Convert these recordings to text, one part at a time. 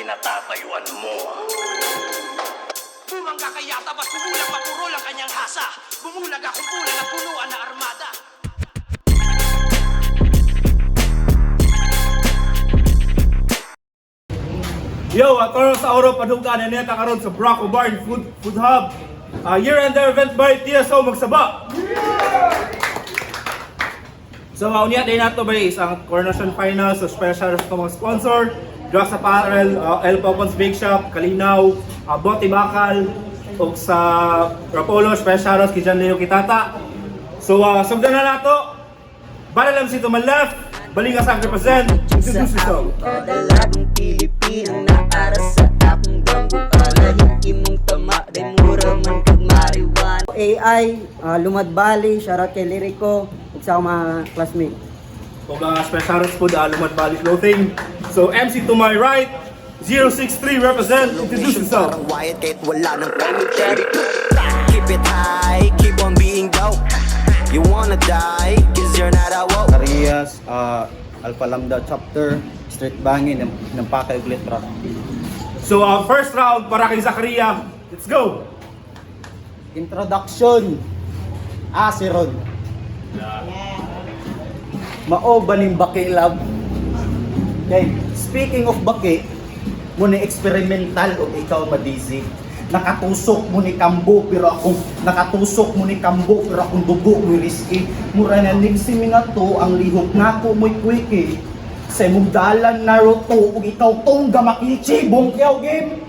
kinatatayuan mo. Bumangga kay Yata, ba't kumulang mapurol ang kanyang hasa? Bumulag akong pula na punuan na armada. Yo, atoro sa Oro Paduga na neta karon sa Bracco Barn Food Food Hub. Year-end event by TSO Magsaba. So, unya din nato ba is ang coronation final, so special sa mga sponsor, Drugs Apparel, El Popon's Bake Shop, Kalinaw, Bote Bakal, ug sa Rapolo, special shoutouts kay John Leo Kitata. So, sugdan na nato. Bala lang si to my left, Balinga sa represent, introduce yourself. Dalagang Pilipino na ara sa akong damgo. Alahit imong tama, day mura man kag marijuana. AI, Lumad Valley, shoutout kay Lirico, ug sa akong mga classmate. Ug special shoutouts po Lumad Valley Clothing. So MC to my right, 063 represent, introduce yourself. Parang wyatt kahit wala ng commentary. Keep it high, keep on being dope. You wanna die, 'cause you're not a woke. Arias, Alpha Lambda Chapter, Street Bangin, ng Pakay Uglit Rock. So first round para kay Zakaria. Let's go. Introduction! Ah, si Rod. Mao ba ning baki love? Okay, speaking of baki, mo ni experimental og ikaw madizzy. Nakatusok mo ni kambo pero akong nakatusok mo ni kambo pero akong dugo mo risky. Mura na nigsi nga to ang lihok nako mo'y quickie. Sa imong dalan Naruto ug ikaw tong gamakichi bongkyaw game.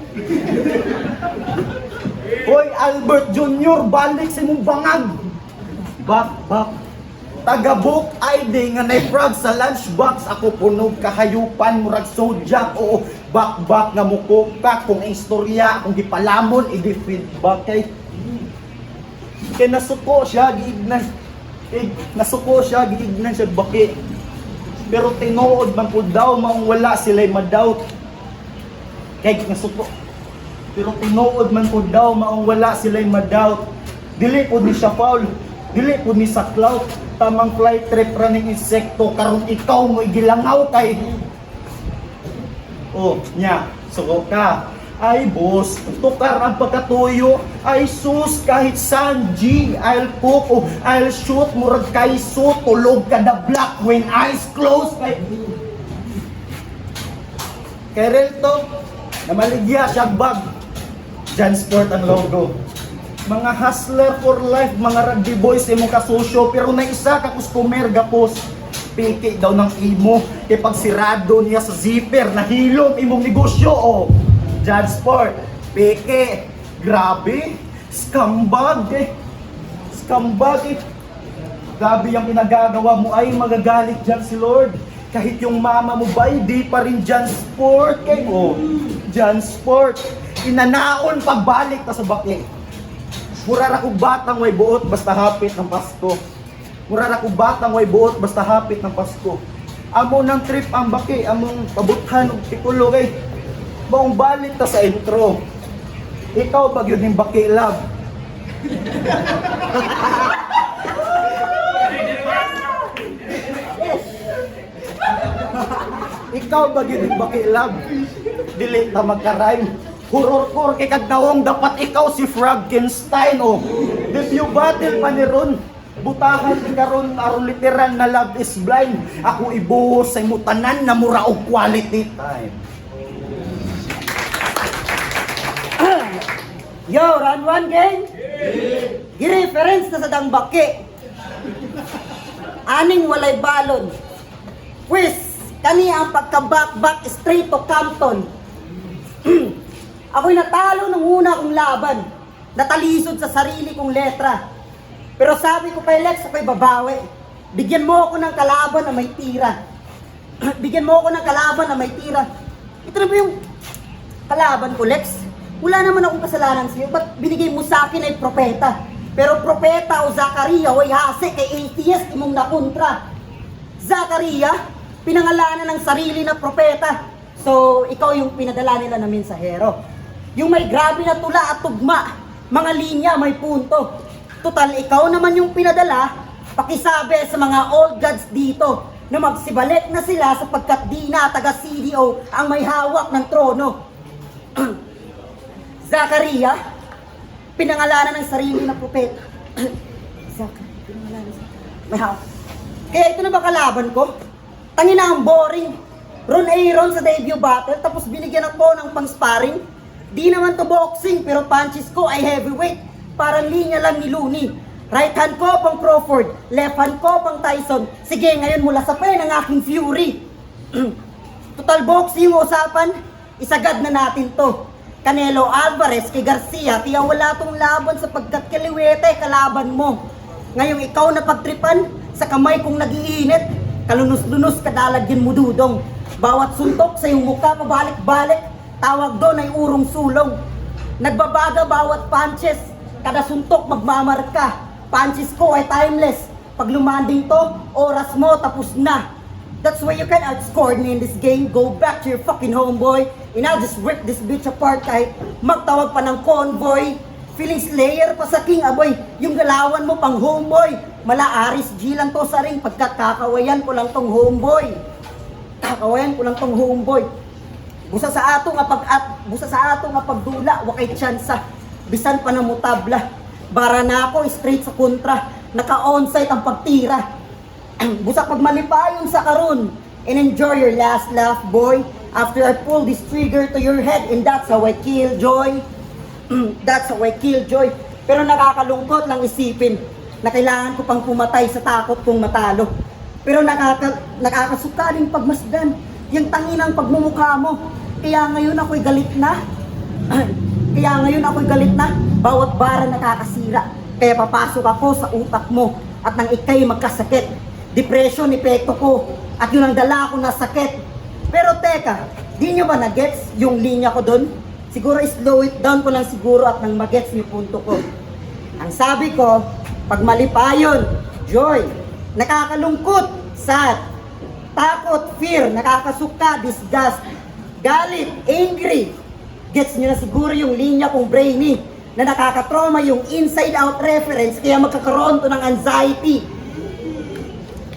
Hoy Albert Jr., balik sa imong bangag. Bak bak. Tagabok ID nga naifrag sa lunchbox ako punog kahayupan murag sojak oo bakbak nga muko ka kung ang istorya akong gipalamon i-feedback kay kay nasuko siya giignan eh, nasuko siya giignan siya baki pero tinuod man pud daw maong wala sila'y madoubt kay nasuko pero tinuod man pud daw maong wala sila'y madoubt. Dili pud ni siya foul, dili pud ni sa clout. Tamang fly trip ra ning insekto karon ikaw mo'y gilangaw kay. Oh, nya, suko ka. Ay, boss, tukar ang pagkatuyo. Ay, sus, kahit Sanji, I'll cook o I'll shoot, murag kayso, tulog ka na black when eyes closed. Kay, kay Relto, namaligya siya bag. Jansport ang logo. Mga hustler for life, mga rugby boys, imong kasosyo, pero na isa ka customer gapos. Piki daw ng imo, kay pag sirado niya sa zipper, nahilom imong negosyo, oh. Jansport, piki, grabe, scumbag eh. Scumbag eh. Grabe yung pinagagawa mo ay magagalit dyan si Lord. Kahit yung mama mo ba, hindi pa rin dyan sport. Kay oh, dyan sport. Inanaon pagbalik ta sa baki. Mura ra kog batang way buot basta hapit ng Pasko. Mura ra kog batang way buot basta hapit ng Pasko. Amo ng trip ang baki, among pabuthan og pikulo kay maong balik ta sa intro. Ikaw ba gyud ning baki love? Ikaw ba gyud ning baki love? Dili ta magka-rhyme. Horrorcore kay kag nawong dapat ikaw si Frankenstein oh. Debut battle pa ni Ron. Butahan ni karon aron literal na love is blind. Ako ibuhos sa imo tanan na mura og quality time. Yo, round 1 gang! Gi-reference na sa dangbaki. Aning walay balon. Quiz, kani ang pagkabakbak straight to Compton. Ako'y natalo nung una kong laban. Natalisod sa sarili kong letra. Pero sabi ko kay Lex, ako'y babawi. Bigyan mo ako ng kalaban na may tira. Bigyan mo ako ng kalaban na may tira. Ito na ba yung kalaban ko, Lex? Wala naman akong kasalanan sa'yo. Ba't binigay mo sa akin ay propeta? Pero propeta o Zakaria, way hase kay atheist imong nakontra. Zakaria, pinangalanan ng sarili na propeta. So, ikaw yung pinadala nila na mensahero. Yung may grabe na tula at tugma, mga linya, may punto. Total, ikaw naman yung pinadala, pakisabi sa mga old gods dito. na magsibalik na sila sapagkat di na taga CDO ang may hawak ng trono. Zakaria, pinangalanan ng sarili na propeta. Zakaria, pinangalanan sa may hawak. Kaya ito na ba kalaban ko? Tangina, ang boring. Ron Aaron sa debut battle, tapos binigyan ako ng pang-sparring. Di naman to boxing, pero punches ko ay heavyweight. Parang linya lang ni Looney. Right hand ko pang Crawford, left hand ko pang Tyson. Sige, ngayon mula sa pen ang aking fury. Total boxing yung usapan, isagad na natin to. Canelo Alvarez kay Garcia, kaya wala tong laban sapagkat kaliwete kalaban mo. Ngayong ikaw na pagtripan, sa kamay kong nagiinit, kalunos-lunos kadalagyan mo, dudong. Bawat suntok sa iyong mukha pabalik-balik, tawag doon ay urong sulong. Nagbabaga bawat punches, kada suntok magmamarka. Punches ko ay timeless. Pag lumanding to, oras mo tapos na. That's why you can outscore me in this game. Go back to your fucking homeboy. And I'll just rip this bitch apart kahit magtawag pa ng convoy. Feeling slayer pa sa king, aboy. Yung galawan mo pang homeboy. Mala Aris G lang to sa ring pagkakakawayan ko lang tong homeboy. Kakawayan ko lang tong homeboy. Busa sa ato nga pagdula, wa kay tsansa. Bisan pa na mutabla. Bara na ako straight sa kontra. Naka onsite ang pagtira. Busa pag malipayon sa karon and enjoy your last laugh, boy. After I pull this trigger to your head, and that's how I kill joy. That's how I kill joy. Pero nakakalungkot lang isipin na kailangan ko pang pumatay sa takot kong matalo. Pero nakakasuka rin pagmasdan yung tanginang pagmumukha mo. Kaya ngayon ako'y galit na. Kaya ngayon ako'y galit na. Bawat bara nakakasira. Kaya papasok ako sa utak mo at nang ikay magkasakit. Depression, epekto ko. At yun ang dala ko na sakit. Pero teka, di nyo ba na-gets yung linya ko doon? Siguro slow it down ko lang siguro at nang magets yung punto ko. Ang sabi ko, pag malipayon, joy. Nakakalungkot, sad. Takot, fear. Nakakasuka, disgust. Galit, angry. Gets nyo na siguro yung linya kong brainy na nakakatrauma yung inside out reference, kaya magkakaroon to ng anxiety.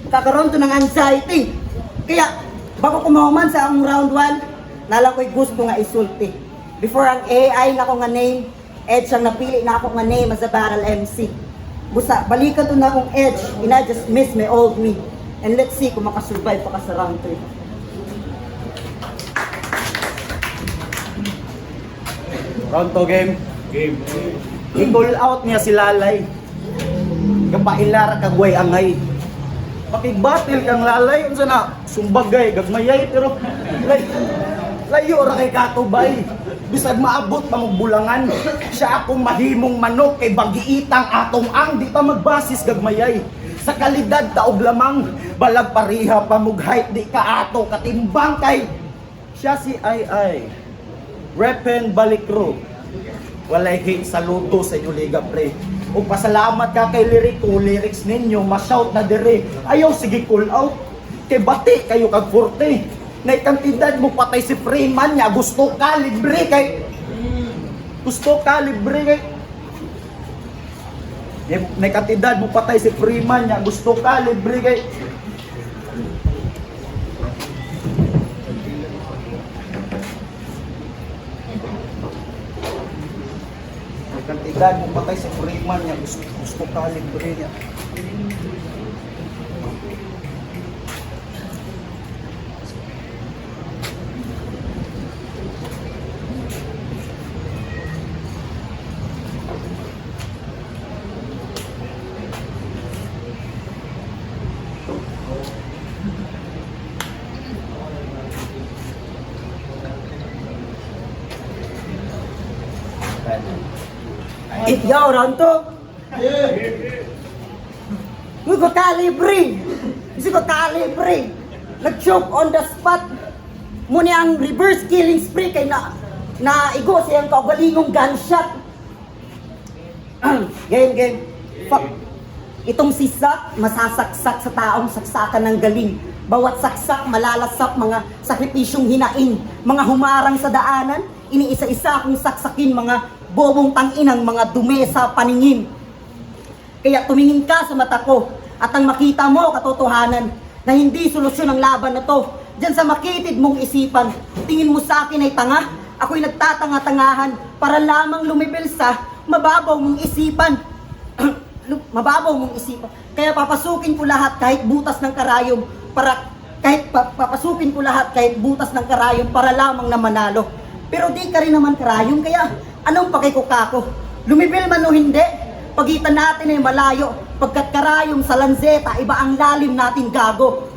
Magkakaroon to ng anxiety. Kaya, bago kumahuman sa akong round 1, nala ko'y gusto nga isulti. Before ang AI na ko nga name, Edge ang napili na ako nga name as a battle MC. Busa, balikan to na akong Edge, and I just miss my old me. And let's see kung makasurvive pa ka sa round 3. Round 2 game. Game. I-call out niya si Lalay. Kapailara kag way angay. Pakig-battle kang Lalay unsa na sumbagay gagmayay pero layo ra kay katubay. Bisag maabot pa mong bulangan, siya akong mahimong manok kay bagiitang atong ang di pa magbasis gagmayay. Sa kalidad taog lamang, balag pariha pa mug height di ka ato katimbang kay siya si Ay Ay. Repen Balikro. Walay hate sa luto sa inyo liga, pre. O pasalamat ka kay lyric kung lyrics ninyo ma-shout na dire. Ayaw sige call out. Kay bati kayo kag forte. Na kantidad mo patay si Freeman niya gusto ka libre kay gusto ka libre kay na kantidad mo patay si Freeman niya gusto ka libre kay. May kantidad mo patay si Freeman niya gusto ka libre niya. Yo, round 2. Uy, ko calibre. Kasi ko calibre. Nag-choke on the spot. Muni ang reverse killing spree kay na naigo sa iyang kaugalingong gunshot. Game, game. Fuck. Itong si Zack, masasaksak sa taong saksakan ng galing. Bawat saksak, malalasap mga sakripisyong hinaing. Mga humarang sa daanan, iniisa-isa akong saksakin mga bobong tanginang mga dumi sa paningin. Kaya tumingin ka sa mata ko at ang makita mo katotohanan na Na hindi solusyon ang laban na to. Diyan sa makitid mong isipan, tingin mo sa akin ay tanga. Ako'y nagtatanga-tangahan para lamang lumibel sa mababaw mong isipan. Mababaw mong isipan. Kaya papasukin ko lahat kahit butas ng karayom para kahit papasukin ko lahat kahit butas ng karayom para lamang na manalo. Pero di ka rin naman karayom, kaya anong pakikukako? Lumibel man o hindi, pagitan natin ay malayo pagkat karayom sa lanzeta, iba ang lalim natin, gago.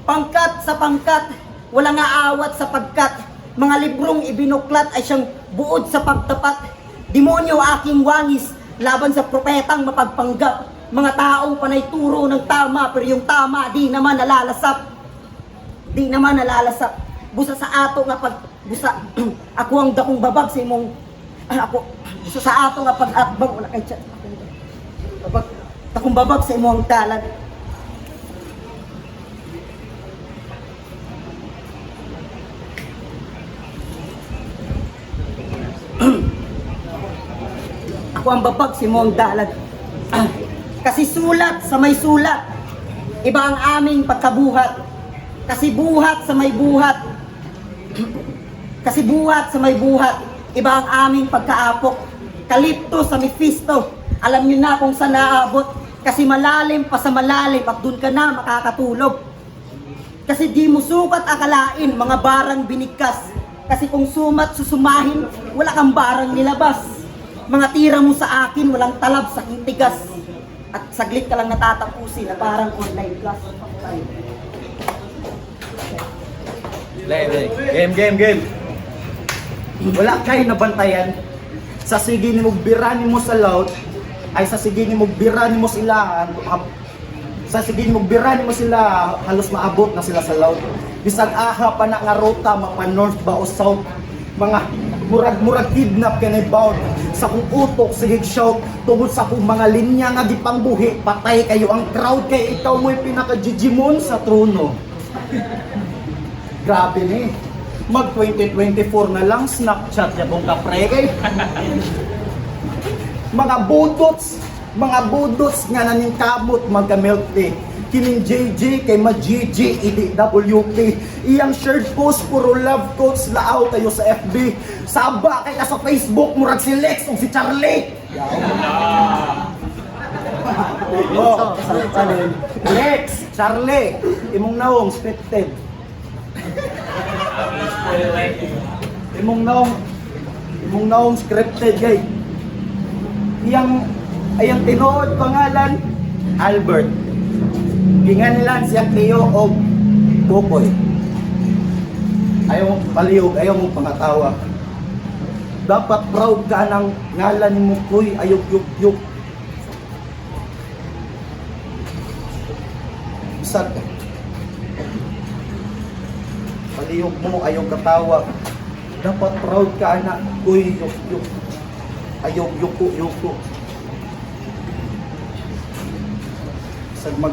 Pangkat sa pangkat, walang aawat sa pagkat mga librong ibinuklat ay siyang buod sa pagtapat. Demonyo aking wangis, laban sa propetang mapagpanggap. Mga taong panay turo ng tama, pero yung tama di naman nalalasap. Di naman nalalasap. Busa sa ato nga pag busa ako ang dakong babag sa imong ako busa sa ato nga pag-atbang wala kay chat. Babag, dakong babag sa imong dalan. Ako ang babag si Mong Dalag. Kasi sulat sa may sulat, iba ang aming pagkabuhat. Kasi buhat sa may buhat. Kasi buhat sa may buhat, iba ang aming pagkaapok. Kalipto sa Mephisto, alam niyo na kung saan naabot. Kasi malalim pa sa malalim at dun ka na makakatulog. Kasi di mo sukat akalain mga barang binigkas. Kasi kung sumat susumahin, wala kang barang nilabas. Mga tira mo sa akin, walang talab sa tigas. At saglit ka lang natatapusin na parang online class. Game, game, game. Wala kay nabantayan. Sa sige nimo bira nimo sa loud, ay sa sige nimo bira nimo sila, sa sige nimo bira nimo sila, halos maabot na sila sa loud. Bisag aha pa na nga ruta, mapa north ba o south, mga murag-murag kidnap kay bound sa kong utok sige shout tungod sa kong mga linya nga gipangbuhi, patay kayo ang crowd kay ikaw mo'y pinaka Gigimon sa trono. Grabe ni. Mag 2024 na lang Snapchat ya kong kapre kay. Mga budots nga naningkamot magka milk tea. Kining JJ kay ma GG EDWP. Iyang shared post puro love quotes, laaw kayo sa FB. Saba kay ka sa Facebook murag si Lex ug si Charlie. Oh, Lex, Charlie, imong naong scripted. Imong naong scripted gay. Iyang ayang tinuod pangalan Albert. Ginganlan siya Cleo og Kokoy. Ayaw mong palihog, ayaw mong pangatawa. Dapat proud ka ng ngalan nimo kuy, ayaw yuk yuk. Bisag palihog mo, ayaw katawa. Dapat proud ka anak, kuy, yuk yuk. Ayaw yuko yuko. Bisag mag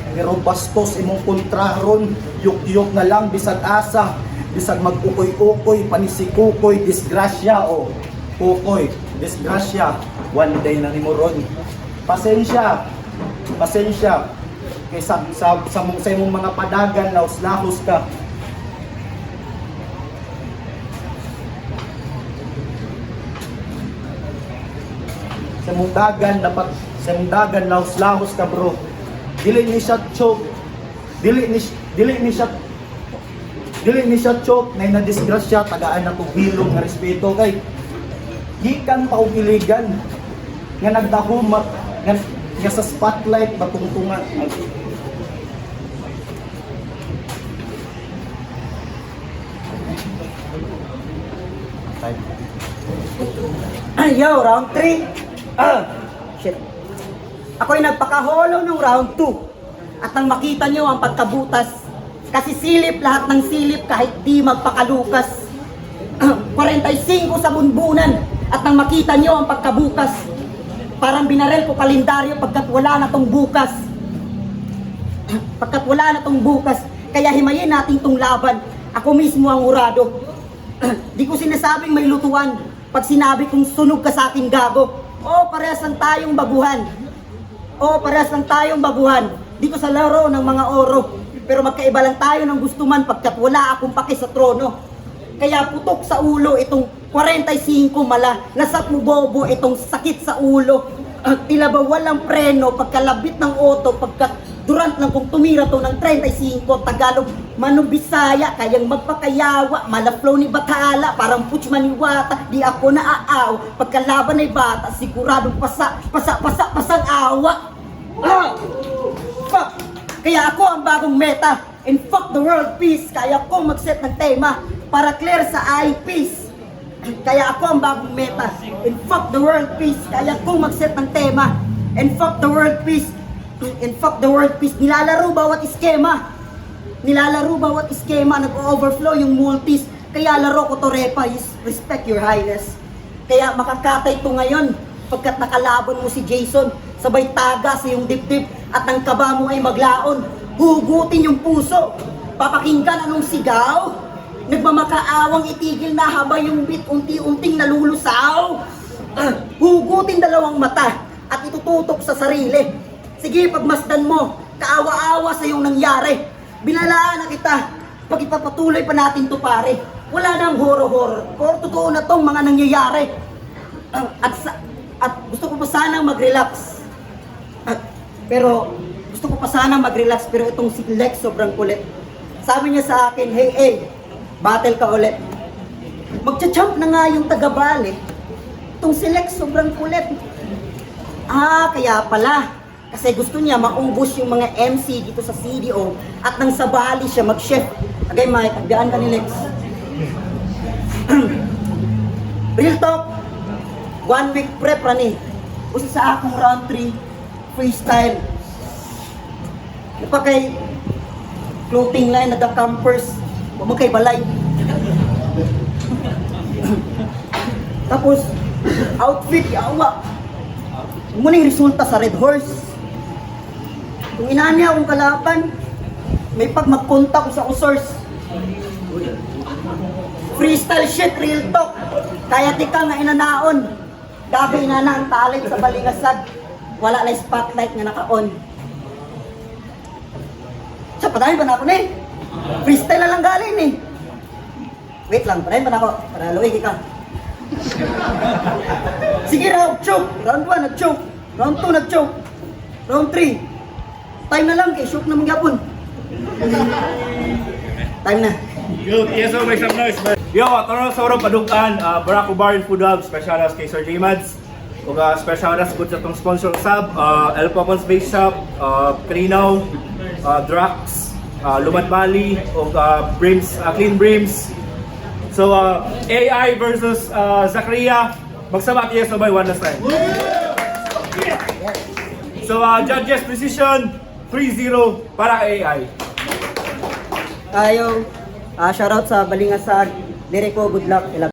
pero bastos imong kontra ron, yuk-yuk na lang bisag asa, bisag mag-ukoy-ukoy, panisikukoy, disgrasya o kukoy, disgrasya, one day na nimo ron. Pasensya, pasensya. Kay sa imong mga padagan, lahos-lahos ka. Sa mong dagan dapat sa mong dagan lahos-lahos ka, bro. Dili ni siya choke, dili ni siya choke na na disgrasya, tagaan na kog hilom nga respeto kay gikan pa og iligan nga nagdahumat nga sa spotlight matungtungan. Yo, round 3. Shit. Ako'y nagpakaholo nung round 2. At nang makita nyo ang pagkabutas, kasi silip lahat ng silip kahit di magpakalukas. 45 sa bunbunan at nang makita nyo ang pagkabukas, parang binarel ko kalendaryo pagkat wala na tong bukas. Pagkat wala na tong bukas, kaya himayin natin tong laban. Ako mismo ang urado. Di ko sinasabing may lutuan. Pag sinabi kong sunog ka sa akin, gago. Oo, parehas lang tayong baguhan. Oo, parehas lang tayong baguhan dito sa laro ng mga oro. Pero magkaiba lang tayo ng gusto man pagkat wala akong pake sa trono. Kaya putok sa ulo itong 45 mala. Lasap mo bobo itong sakit sa ulo. Tila ba walang preno pagkalabit ng auto pagkat durant lang kung tumira to ng 35. Tagalog manong Bisaya kayang magpakayawa, mala flow ni Bathala parang putch maniwata. Di ako naaaw pagkalaban ay bata, siguradong pasa pasa pasa pasang awa. Ah! Fuck! Kaya ako ang bagong meta. And fuck the world peace. Kaya ko mag-set ng tema para clear sa eyepiece. Kaya ako ang bagong meta. And fuck the world peace. Kaya ko mag-set ng tema. And fuck the world peace. And fuck the world peace. Nilalaro bawat iskema. Nilalaro bawat iskema. Nag-overflow yung multis. Kaya laro ko to repa. Respect your highness. Kaya makakatay to ngayon pagkat nakalaban mo si Jason. Sabay taga sa iyong dibdib at ang kaba mo ay maglaon. Hugutin yung puso. Papakinggan anong sigaw. Nagmamakaawang itigil na habang yung beat unti-unting nalulusaw. Ah, hugutin dalawang mata at itututok sa sarili. Sige, pagmasdan mo, kaawa-awa sa iyong nangyari. Binalaan na kita. Pag ipapatuloy pa natin to pare, wala nang horror-horror. Or totoo na tong mga nangyayari. Ah, at gusto ko pa sanang mag-relax. Pero gusto ko pa sanang mag-relax pero itong si Lex sobrang kulit. Sabi niya sa akin, "Hey, hey, battle ka ulit." Magcha-champ na nga yung taga-Bali. Itong si Lex sobrang kulit. Ah, kaya pala. Kasi gusto niya maubos yung mga MC dito sa CDO at nang sa Bali siya mag-chef. Okay, Mike, agbiyaan ka ni Lex. Real talk, one week prep rani. Usa sa akong round 3, freestyle. Napakay clothing line na the campers, wa man kay balay. Tapos, outfit, yawa. Muna yung resulta sa Red Horse. Kung inani akong kalaban, may pag magkontak ko sa source. Freestyle shit, real talk. Kaya tika nga inanaon. Gabi inana ang talent sa balingasag. Wala na spotlight nga naka-on. Sa padayon pa na ako ni. Freestyle na lang galing ni. Wait lang, padayon pa na ako. Para luwig ka. Sige, round choke. Round 1, nag-choke. Round 2, nag-choke. Round 3. Time na lang kay shook na mangyapon. Time na. Yo, yes, so make some noise, man. Yo, tara sa orong padugan, Barako Bar and Food Hub, special as kay Sir J Mads. Ug special as good sa tong sponsor sub, El Popons Base Shop, Kalinaw, Drax, Lumad Valley, ug Brims, Clean Brims. So, AI versus Zakaria. Magsama yes by one last time. So, judges precision 3-0 para kay AI. Tayo, shoutout sa Balingasag. Liriko, good luck.